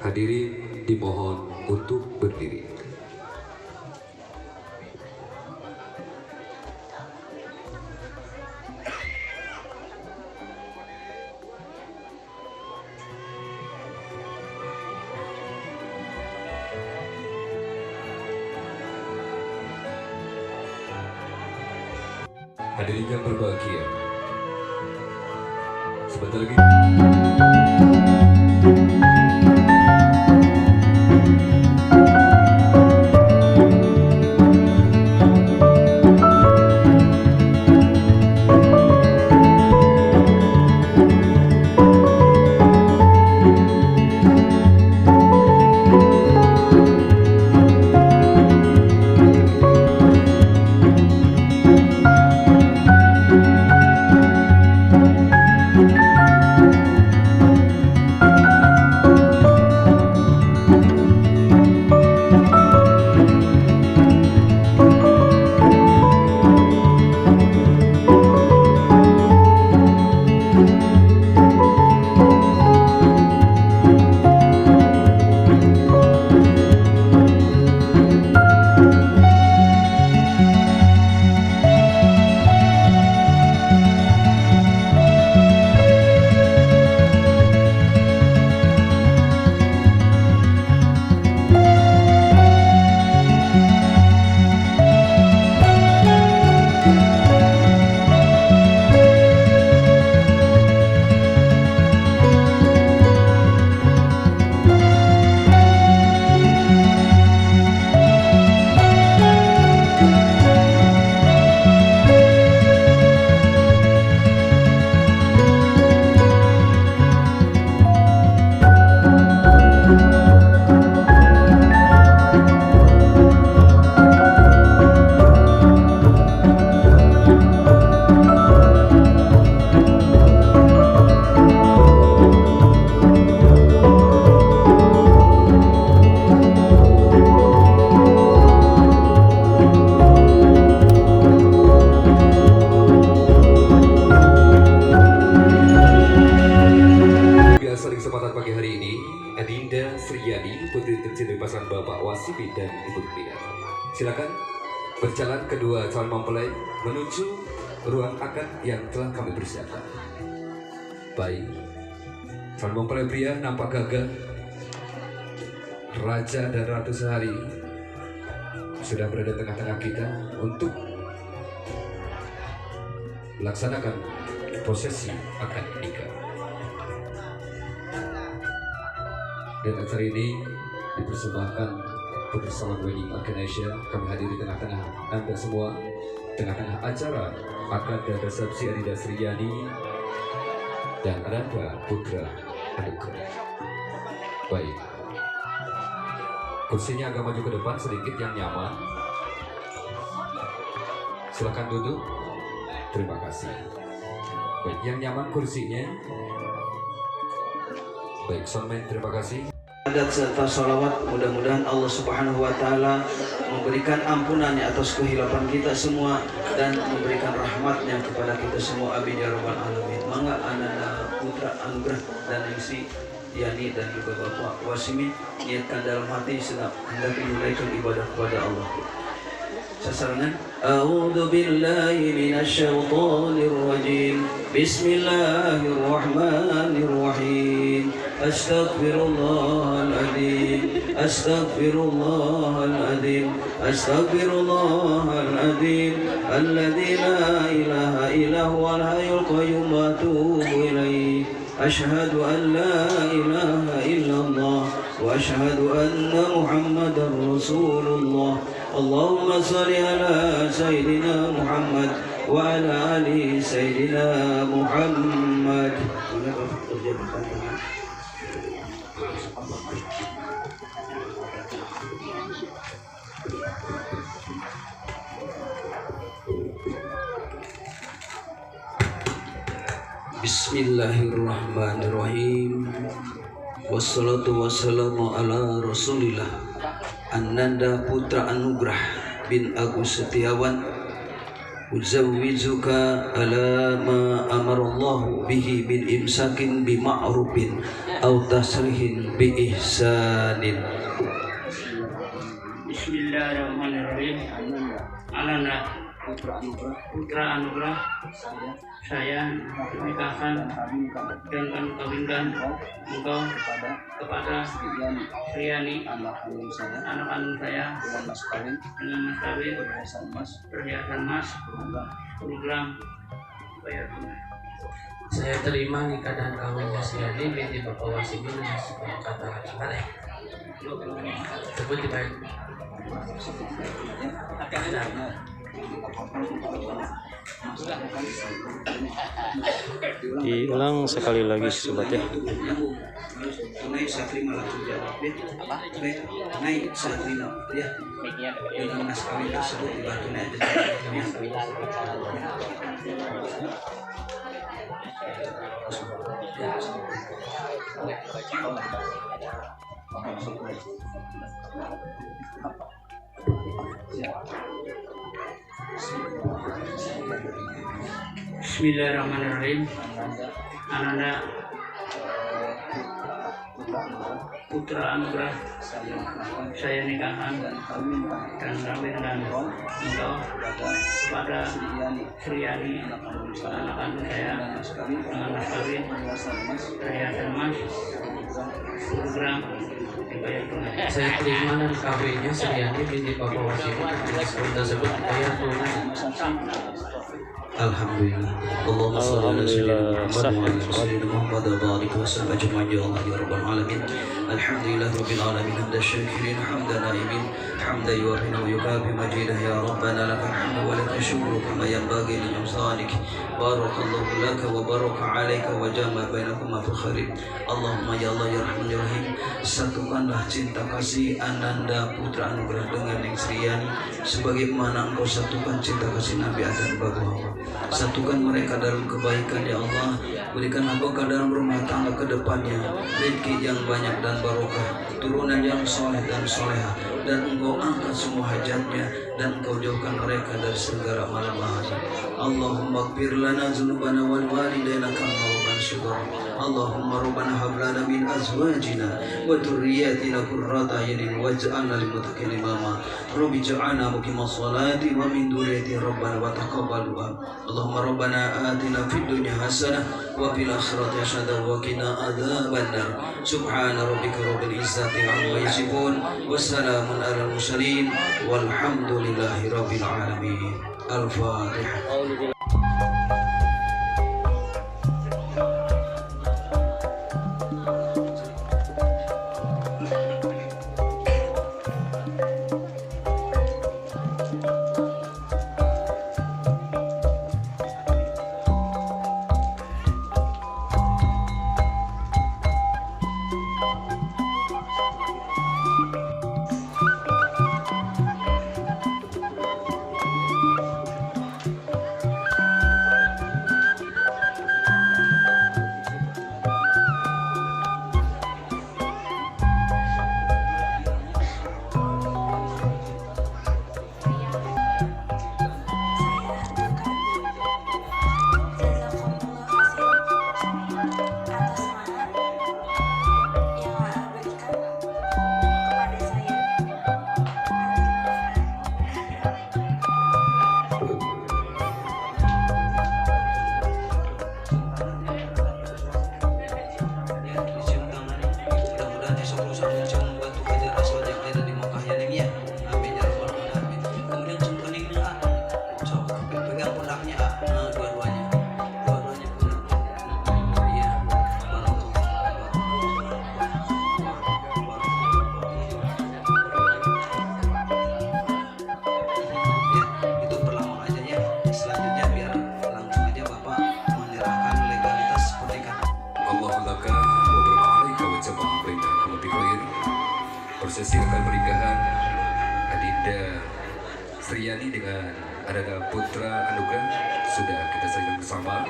Hadirin dimohon untuk berdiri. Hadirin yang berbahagia, sebentar lagi Bapak Wasimin dan Ibu Ria. Silakan berjalan kedua calon mempelai menuju ruang akad yang telah kami persiapkan. Baik, calon mempelai pria nampak gagah, raja dan ratu sehari sudah berada di tengah-tengah kita untuk melaksanakan prosesi akad nikah. Dan acara ini dipersembahkan Putri Salon Wedding Organizer. Kami hadir di tengah-tengah Anda semua, tengah-tengah acara akad dan resepsi Adinda Sriyani dan Ananda Putra Anugrah. Baik, kursinya agak maju ke depan sedikit yang nyaman. Silakan duduk. Terima kasih. Baik, yang nyaman kursinya. Baik, soundman, terima kasih. Adat serta salawat, mudah-mudahan Allah Subhanahu wa Ta'ala memberikan ampunannya atas kehilapan kita semua dan memberikan rahmatnya kepada kita semua. Amin ya rabbal alamin. Mangga Ananda Putra Anugrah dan Ningsi Yani dan juga Bapak Wasimin, niatkan dalam hati sedang hendak menunaikan ibadah kepada Allah. Sasarannya, A'udzu billahi minasyaitonir rajim. Bismillahirrahmanirrahim. Astaghfirullahaladzim, astaghfirullahaladzim, astaghfirullahaladzim, alladzi la ilaha illa huwal hayyul qayyum wa atubu ilaih. Asyhadu an la ilaha illallah wa asyhadu anna Muhammadar Rasulullah. Allahumma shalli ala sayyidina Muhammad wa ala ali sayyidina Muhammad. Bismillahirrahmanirrahim. Wassalatu wassalamu ala Rasulillah. Ananda Putra Anugrah bin Agus Setiawan Uzawwijuka ala ma amarallahu bihi min imsakin bi ma'rufin aw tasrihin bi ihsanin. Bismillahirrahmanirrahim. Ananda Putra Anugrah, saya nikahkan dan kami kawinkan engkau kepada Sriani, anak kandung saya, dengan mas kawin perhiasan emas 10 gram bayar tunai. Saya terima nikah dan kawinnya Sriani binti Bapak Wasimin dengan kata kata sebut dibayar. Diulang sekali lagi sobat ya. Tunai saya terima langsung jawab ya. Tunai saya terima ya. Dengan mas kawin tersebut dibayar tunai aja. Bismillahirrahmanirrahim. Ananda Putra Anugrah, saya nikahkan dan kawinkan engkau kepada Sriani, anak kandung saya, dengan mas kawin perhiasan emas 10 gram dibayar tunai. Saya terima dan kawinnya Sriani binti Bapak Wasimin dengan tersebut dibayar tunai. Alhamdulillah. Allahumma shalli ala sayyidina Muhammad wa ala sayyidina Muhammad wa barik wa sallim ajma'in ya Allah ya rabbal alamin. Alhamdulillah rabbil alamin hamdan syakirin hamdan na'imin hamdan yuwafi wa yukafi majidah ya rabbana lakal hamdu wa lakal syukru kama yanbaghi li sultanik. Barakallahu laka wa baraka alaika wa jama'a bainakuma fi khair. Allahumma ya Allah ya Rahman ya Rahim, satukanlah cinta kasih Ananda Putra Anugrah dengan Neng Sriani sebagaimana Engkau satukan cinta kasih Nabi Adam Bapak Hawa. Satukan mereka dalam kebaikan ya Allah. Berikanlah bekal dalam rumah tangga ke depannya, rezeki yang banyak dan barokah, turunan yang soleh dan soleha, dan Engkau angkat semua hajatnya dan Engkau jauhkan mereka dari segala mara bahaya. Allahumma ighfir lana dzunubana wal walidayna kama rabbana shighara. Allahumma rabbana hab lana min azwajina wa dhurriyyatina qurrata a'yunin waj'alna lil muttaqina imama. Rabbi ij'alna muqimas salati wa min dhurriyyati rabbana wa taqabbal du'a. Allahumma rabbana atina fid dunya hasanah wa fil akhirati hasanah wa qina adzabannar. Subhana rabbika rabbil izzati amma yasifun wassalamun alal mursalin walhamdulillahi rabbil alamin. Al-Fatihah. Prosesi akad pernikahan Adinda Sriani dengan Ananda Putra Anugrah sudah kita saksikan bersama.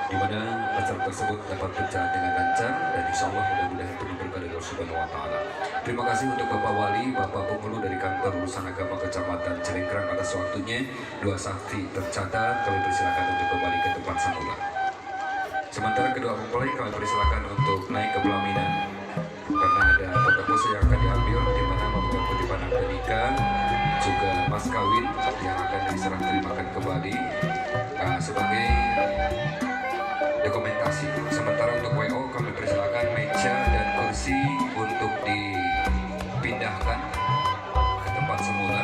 di mana acara tersebut dapat berjalan dengan lancar dan insya Allah mudah-mudahan penuh berkah dari Allah Subhanahu wa Ta'ala. Terima kasih untuk Bapak Wali, Bapak Penghulu dari Kantor Urusan Agama Kecamatan Cilengkrang atas waktunya. Dua saksi tercatat, kami persilakan untuk kembali ke tempat semula. Sementara kedua mempelai kami persilakan untuk naik ke pelaminan karena ada foto pose yang akan diambil, di mana memegang kutipan akte nikah juga mas kawin yang akan diserah terimakan kembali sebagai dokumentasi. Sementara untuk WO kami persilakan meja dan kursi untuk dipindahkan ke tempat semula.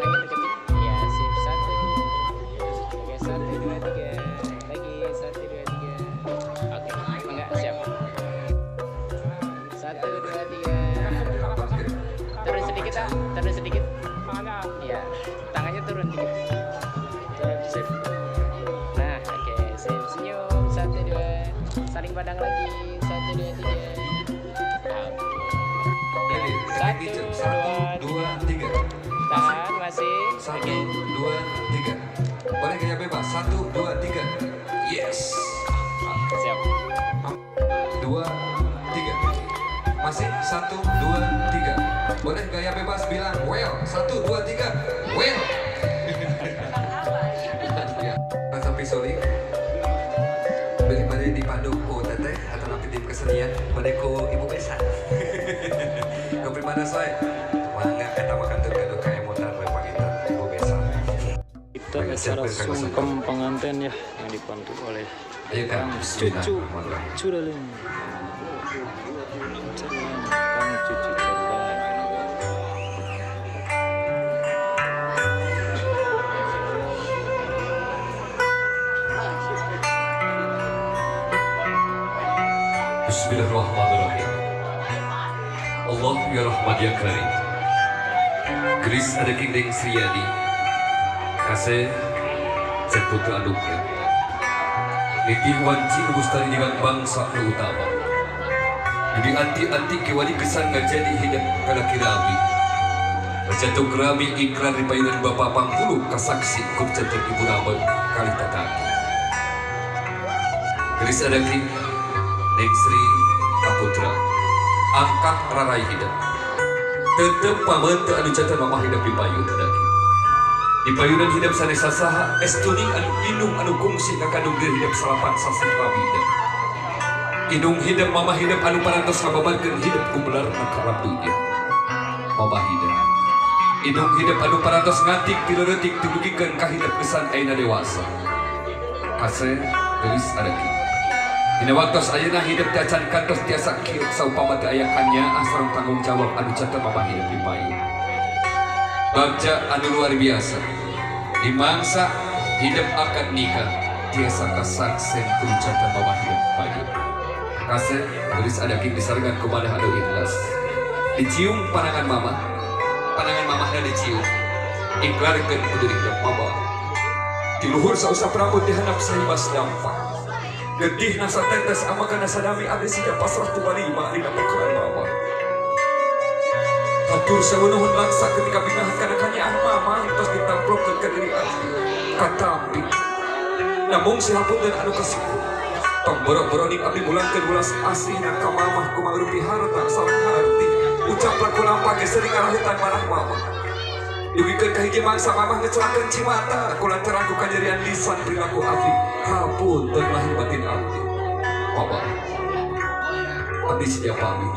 Lagi deketin. Ya, sip, satu. Oke, satu, dua, tiga. Lagi, satu, dua, tiga. Oke, enggak, siap. Satu, dua, tiga. Turun sedikit, ah. Turun sedikit. Ya, tangannya turun dikit. Turun, sip. Nah, oke, sip. Senyum, satu, dua. Saling pandang lagi. Satu, dua, tiga. Oke. Satu, Satu, dua, dua, tiga. Tahan masih. Satu, Oke. dua, tiga. Boleh gaya bebas. Satu, dua, tiga. Yes. Siap. Dua, tiga. Masih satu, dua, tiga. Boleh gaya bebas bilang well. Satu, dua, tiga. Well. Ya. Sampai soli. Beli bade dipandu ku teteh atau nanti tim kesenian bade ku ibu besa. Kopi mana soy? Mangga eta makan tur kado kaemutan we panginten ibu besa. Kita acara sungkem pengantin ya yang dipandu oleh Ayo Kang, Kang Cucu Bismillahirrahmanirrahim. Cudaling. Kang Cucu Cudaling. Bismillahirrahmanirrahim. Allah ya Rahman ya Karim. Geulis ada King Sriyani. Kasih Putra Anugrah. Nitih wanci gustari dengan bangsa nu utama. Jadi anti-anti kiwari kesan ngajadi hidup kana kirami. Jantung kerami ikrar di payunan Bapak Pangulu kasaksi kurcaten Ibu Ramon kali tataki. Geulis ada King Neng Sri Kaputra angkat rarai hidup tetep pameunteu anu janten mamah hidup di payun daki di payunan hidup sanes sasaha estuning anu indung anu kungsi ngakandung diri hidup salapan sasih pamida indung hidup mamah hidup anu parantos ngababarkeun hidup gumelarna ka alam dunya mamah hidup indung hidup anu parantos ngantik ti leutik didugikeun ka hidup kesan ayeuna dewasa kaseh geulis adaki. Dina waktos ayeuna hidup teh acan kantos tiasa kieu saupama teu aya kanyaah sareng tanggung jawab anu catet mamah hidup di payun. Bagja anu luar biasa. Di mangsa hidup akad nikah tiasa kasaksen kudu catet mamah hidup di payun. Kaseh geulis adaking disarengan ku manah anu ikhlas. Dicium panangan mama, panangan mamahna dicium. Iklarkeun kudu hidup mama. Di luhur sausap rambut di handap sahibas dampak. Getih nasa tetes amakan nasa dami abdi siga pasrah tumarima dina pekuran mama. Hatur saeunuhun laksa ketika bingahan kana kanyaah mama tos ditamplokkeun ka diri abdi. Katampi. Namung sihapunten anu kasiku. Tong boro-boro ning abdi mulangkeun ulas asihna ka mamah kumarupi harta sareng harti. Ucap laku lampah ge sering ngarahutan marah mama. Dugikeun ka hiji mangsa mamah ngecelakeun cimata kulantaran ku kanyerian lisan perilaku abdi. Hapunten lahir batin abdi. Mama, abdi sedia pamit.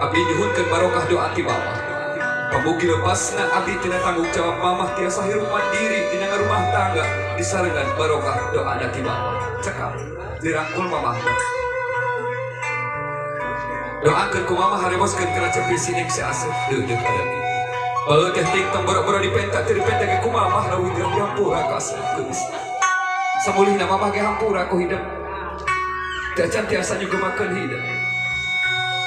Abdi nyuhunkeun barokah doa ti mama. Pamugi lepasna abdi tina tanggung jawab mamah tiasa hirup mandiri dina rumah tangga disarengan barokah doa ti mama. Cekap dirangkul mamahna. Doakeun ku mamah harewoskeun kana cepi sining si Asep deudeuh adaki. Bae teh ting tong boro-boro dipenta teu dipenta ge ku mamah leuwih dihampura ka Asep geus. Samulihna mamah ge hampura ku hidup. Teu acan tiasa nyugemakeun hidup.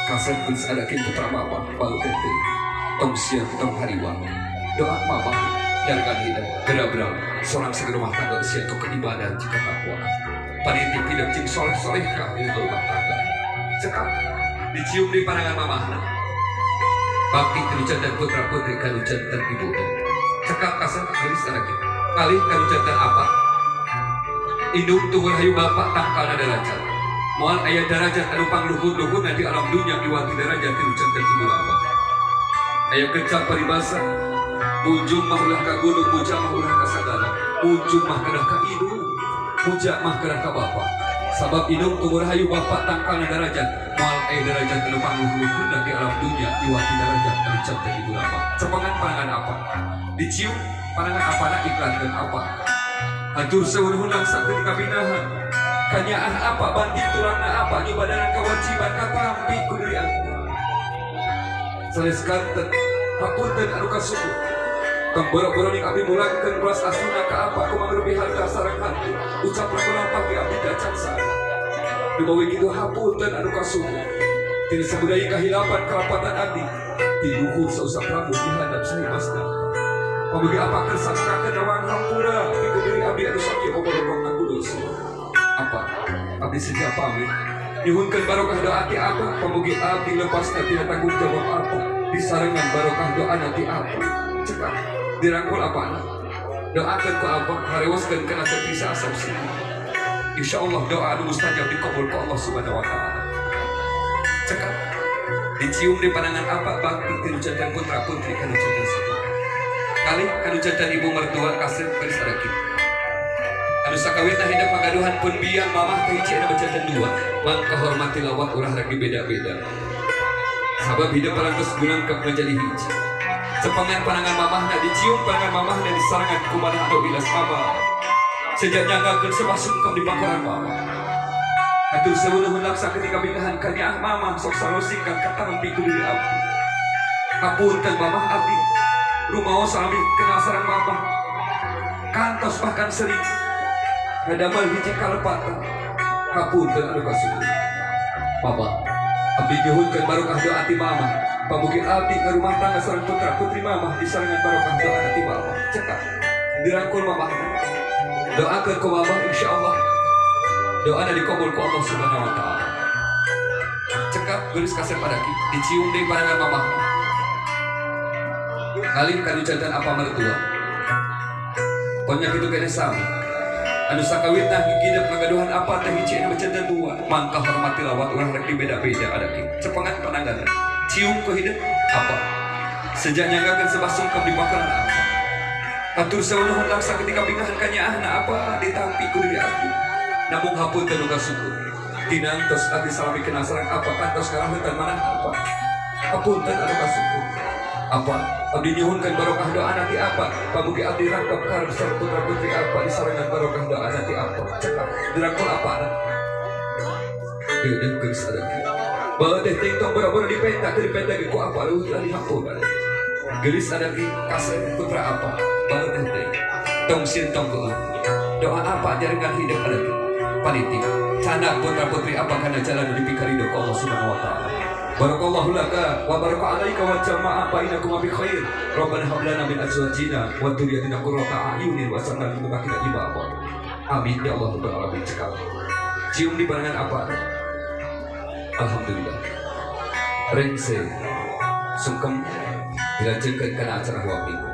Kasep geus adakeun putra mamah bae teh teu. Tong sieun tong hariwang. Doa mamah dargan hidup gerabra sorang sagala rumah tangga sieun ku keibadah jika takwa. Panitip hidup jeung soleh-soleh ka dina rumah tangga. Cekap dicium di pandangan mamahna. Bakti kalucantan putra putri kalucantan ibu. Cekap kasep geulis adaki. Ngalih kalucantan apa? Indung tunggu rahayu bapak tangkalna derajat. Moal aya derajat anu pangluhur-luhurna di alam dunya iwati derajat ti nu janten ibu bapak. Aya kecap paribasa, munjung mah ulah ka gunung, muja mah ulah ka sagala, munjung mah kedah ka indung, muja mah kedah ka bapak. Sabab indung tunggu rahayu bapak tangkalna derajat, moal aya derajat anu pangluhur-luhurna di alam dunya iwati derajat anu janten ibu bapak. Cepengan panangan apa? Dicium panangan apa na iklankeun apa? Hatur seueuh laksa ketika binahan. Kanyaah apa banting tulangna apa nyubadanan kewajiban katampi ku diri abdi. Sanes kanten hapunten anu kasuku. Tong boro-boro ning abdi mulangkeun belas asuna ka apa kumaha lebih harta sareng hantu. Ucap lampah ge abdi dacan saha. Dumawi kitu hapunten anu kasuku. Tina sabudaya kahilapan kalapatan abdi. Ti luhur sausap rambut di hadap sahibasna. Pamugi apa kersa sakakeun rawang hampura pikeun diri abdi anu sakieu oborokong aku dosa. Apa? Abdi sedia pamit. Nyuhunkeun barokah doa ti apa? Pamugi abdi lepasna tina tanggung jawab apa? Disarengan barokah doa ti apa? Cekap dirangkul apana? Doakeun ku apa? Harewoskeun kana teu bisa asap sih. Insyaallah doa anu mustajab dikabul ku Allah Subhanahu wa taala. Cekap dicium di pandangan apa bakti ti nu janten putra putri kanu janten satu. Kali kanu janten ibu mertua kasih beris ada kitu. Anu sakawitna hidup pagaduhan pun biang mamah teh hiji anu janten dua, mangka hormati lawat urang rek dibeda-beda. Sabab hidup parantos gunangkep menjadi hiji. Cepengan panangan mamahna dicium panangan mamahna disarangan kumaha anu ilas mama. Sejak nyanggakeun sebah sungkem di pangkoran mama. Hatur seueuh laksa ketika bingahan kanyaah mama sok sarosingkan katampi ku diri abdi. Hapunten mamah abdi. Rumaos abdi kena sareng mama. Kantos bahkan sering ngadamel hiji kalepatan. Hapunten anu kasuku. Mama, abdi nyuhunkeun barokah doa ti mama. Pamugi abdi ka rumah tangga sareng putra putri mama disarengan barokah doa ti mama. Cekap dirangkul mama. Doakeun ku mama insyaallah. Doana dikabul ku Allah Subhanahu wa taala. Cekap geulis kasep padaki dicium deui pandangan mama. Ngalih kanu jantan apa mertua. Pokoknya kitu kene sami. Anu sakawitna higidep ngagaduhan apa teh hiji anu jantan dua. Mangka hormati lawat urang rek dibeda-beda ada kitu. Cepengan pandangan. Cium ku hidup apa? Sejak nyanggakeun sebah sungkem di pakaran apa? Hatur seueuh laksa ketika bingahan kanyaahna apa ditampi ku diri abdi. Namung hapunten nu kasuku. Tinantos abdi salami kena sareng apa kantos karahutan manah apa? Hapunten anu kasuku. Apa? Abdi nyuhunkeun barokah doa nanti apa? Pamugi abdi rangkep karep sareng putra putri apa disarengan barokah doa nanti apa? Cekap dirangkul apa? Deudeuh geus ada. Bae teh ting tong boro-boro dipenta teu dipenta ge ku apa leuwih teh dihampura. Geulis ada ki kasep putra apa? Bae teh teh. Tong sieun tong geueuh. Doa apa jarengan hidup ada ki? Panitia. Canda putra putri apa kana jalan nu dipikarido ku Allah Subhanahu wa taala. Barakallahu laka wa baraka alaika wa jama'a bainakum bi khair. Rabbana hab lana min azwajina wa dzurriyyatina qurrata a'yunin waj'alna lil muttaqina imama. Amin ya Allah rabbal alamin. Cekap. Cium di barengan apa? Alhamdulillah. Rengse sungkem dilajengkeun kana acara huap minggu.